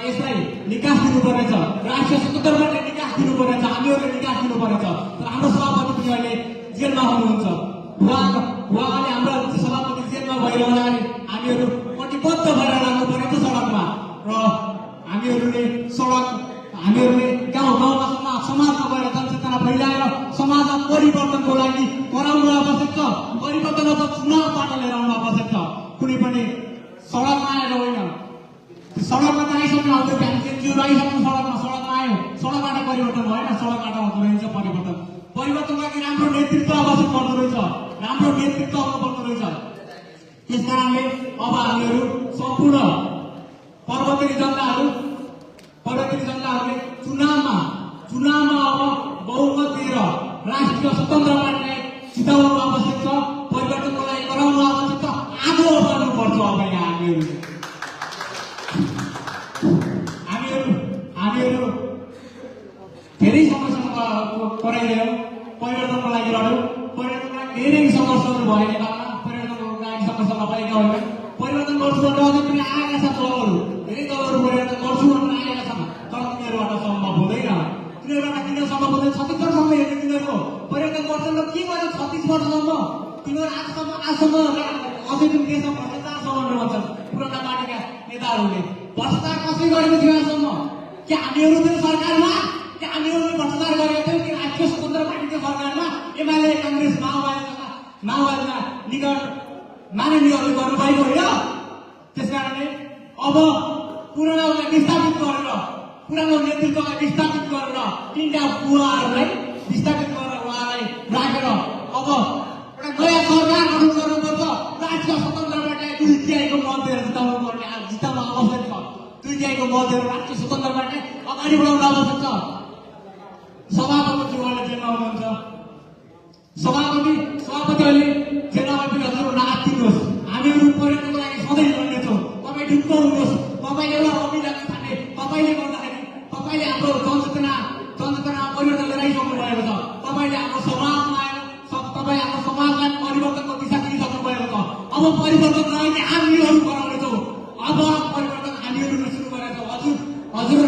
यसलाई निकास दिनुपर्नेछ, राष्ट्रिय स्वतन्त्रताले निकास दिनुपर्नेछ, हामीहरूले निकास दिनुपर्नेछ। तर हाम्रो सभापति पनि अहिले जेलमा हुनुहुन्छ। उहाँले हाम्रा सभापति जेलमा भइरहँदाखेरि हामीहरू कटिबद्ध भएर लाग्नु परेको सडकमा र हामीहरूले गाउँ गाउँमा समाजमा गएर जनचेतना फैलाएर समाजमा परिवर्तनको लागि गराउनु आवश्यक छ। परिवर्तन अब चुनावबाट लिएर आउनु आवश्यक छ। कुनै पनि सडकमा आएर होइन, सडकमा त आइसक्नु आउँथ्यो, फ्यामिलीहरू आइसक्नु सडकमा आयो, सडकबाट परिवर्तन भएन, सडकबाट हुँदो रहेछ परिवर्तन। परिवर्तनको लागि राम्रो नेतृत्व आवश्यक पर्दो रहेछ, राम्रो नेतृत्व आउनुपर्दो रहेछ। त्यस कारणले अब हामीहरू सम्पूर्ण पर्वतेली जनताहरूले चुनावमा अब बहुमत दिएर राष्ट्रिय स्वतन्त्र पार्टीलाई जिताउनु आवश्यक छ, परिवर्तनको लागि गराउनु आवश्यक छ। आग्रह गर्नुपर्छ। अब यहाँ हामीहरू धेरै समस्यामा पराइरह्यौँ, परिवर्तनको लागि लड्यौँ। परिवर्तनको लागि धेरै सङ्घर्षहरू भयो नेपालमा। परिवर्तनको लागि समस्या नभएका होइन, परिवर्तन गर्छु भनेर अझै पनि आएका छन् दलहरू, धेरै दलहरू परिवर्तन गर्छु भनेर आएका छन्। तर तिनीहरूबाट सम्भव हुँदैन। तिनीहरूबाट किन सम्भव हुँदैन? 36 वर्षसम्म हेर्ने तिनीहरूको परिवर्तन गर्छन् र के गर्यो 36 वर्षसम्म? तिनीहरू आजसम्म अझै पनि देशमा भ्रष्टाचार छ भनेर भन्छन् पुराना पार्टीका नेताहरूले। भ्रष्टाचार कसरी गरेको थियो आजसम्म? के हामीहरू थियो सरकारमा? के हामीहरूले भ्रष्टाचार गरेको थियो? कि राष्ट्रिय स्वतन्त्र पार्टीको सरकारमा एमाले काङ्ग्रेस माओवादीमा निकट माननीयहरूले गर्नुभएको होइन? त्यसकारणले अब पुरानोलाई विस्थापित गरेर, पुरानो नेतृत्वलाई विस्थापित गरेर, तिनवटा बुवाहरूलाई विस्थापित गरेर उहाँलाई राखेर अब एउटा नयाँ सरकार गठन गर्नुपर्छ। राष्ट्रिय स्वतन्त्र पार्टीलाई 2/3 मत दिएर जिताउनु आवश्यक छ। 2/3 मत दिएर राष्ट्रिय स्वतन्त्र पार्टीलाई अगाडि बढाउनु आवश्यक छ। सभापतिज्यूहरूले जेलमा हुनुहुन्छ। सभापति अहिले जेलमा पनि हजुरहरू आत्तिनुहोस्। हामीहरू परिवर्तनको लागि सधैँ लड्नेछौँ। तपाईँ ढुक्क हुनुहोस्। तपाईँले एउटा अभियान थाले, तपाईँले गर्दाखेरि तपाईँले हाम्रो जनचेतना परिवर्तन लिएर आइसक्नु भएको छ। तपाईँले हाम्रो समाजमा आएर तपाईँ हाम्रो समाजलाई परिवर्तनको दिशा दिइसक्नु भएको छ। अब परिवर्तन नआउने हामीहरू गराउनेछौँ। अब परिवर्तन हामीहरूले सुरु गरेका छौँ। हजुर